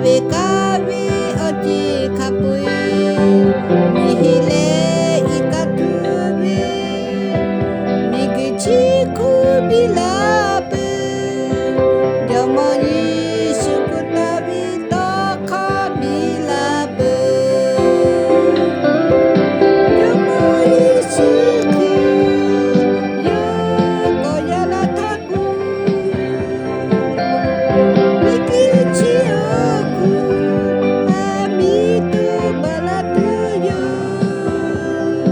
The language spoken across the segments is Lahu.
ve kaˇ ve awˬ ceˬ hk'a peu-eˬ, miˬ heˆ leh iˉ kaˆ tuˬ ve, miˬguiˬ chi hk'oˆ biˇ la peuˬ. Jawˇmawˇ Yeˍsuˆ hpu taˍ ve tawˇ hkawˇ biˇ la peuˬ. Jawˇmawˇ Yeˍsuˆ Hkriꞈ yawˇ k'awꞈ yaˇ laˇ htaˇ k'o, miˬguiˬ chi awˬ hk'oˆ a miˬ tuˬ baˬ la tuˬ yoˬ.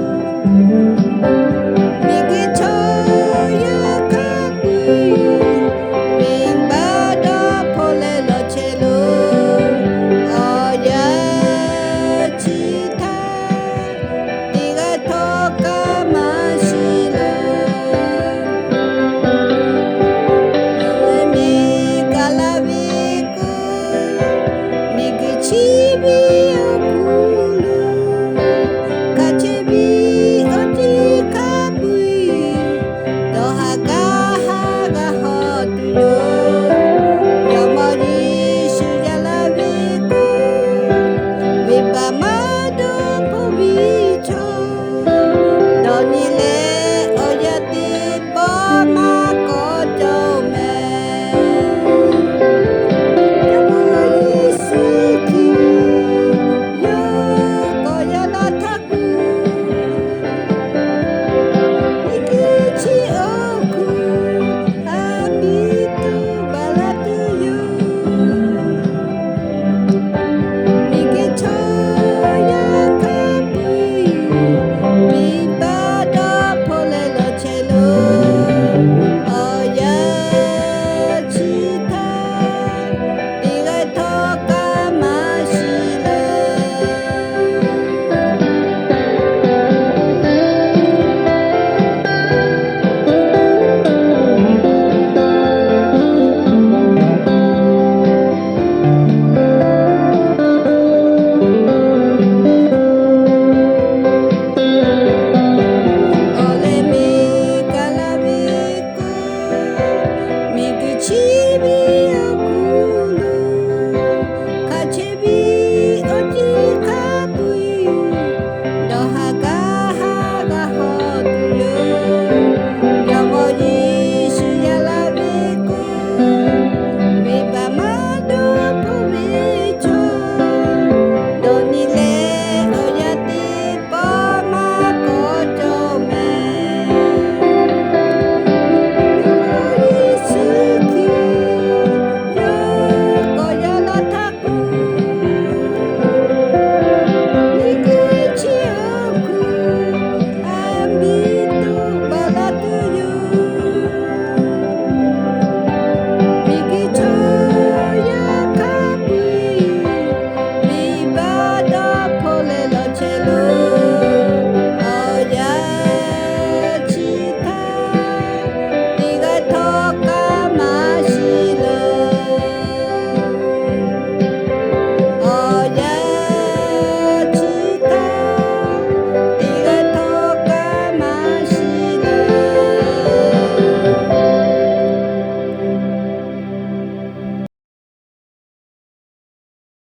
Miˬguiˬ chaw yaˇ hk'a peu-eˬ, venˇbaˆ dawˇ hpawˇ leh lawˬ chehˇ loˬ. Awˬ yanˇ chi htaˇ teˇ g'aˇ htawˇ kaꞈ maˇ shiˍ loˬ. Awˬ leh miˬ gaˬ la ve k'o, miˬguiˬ chi ve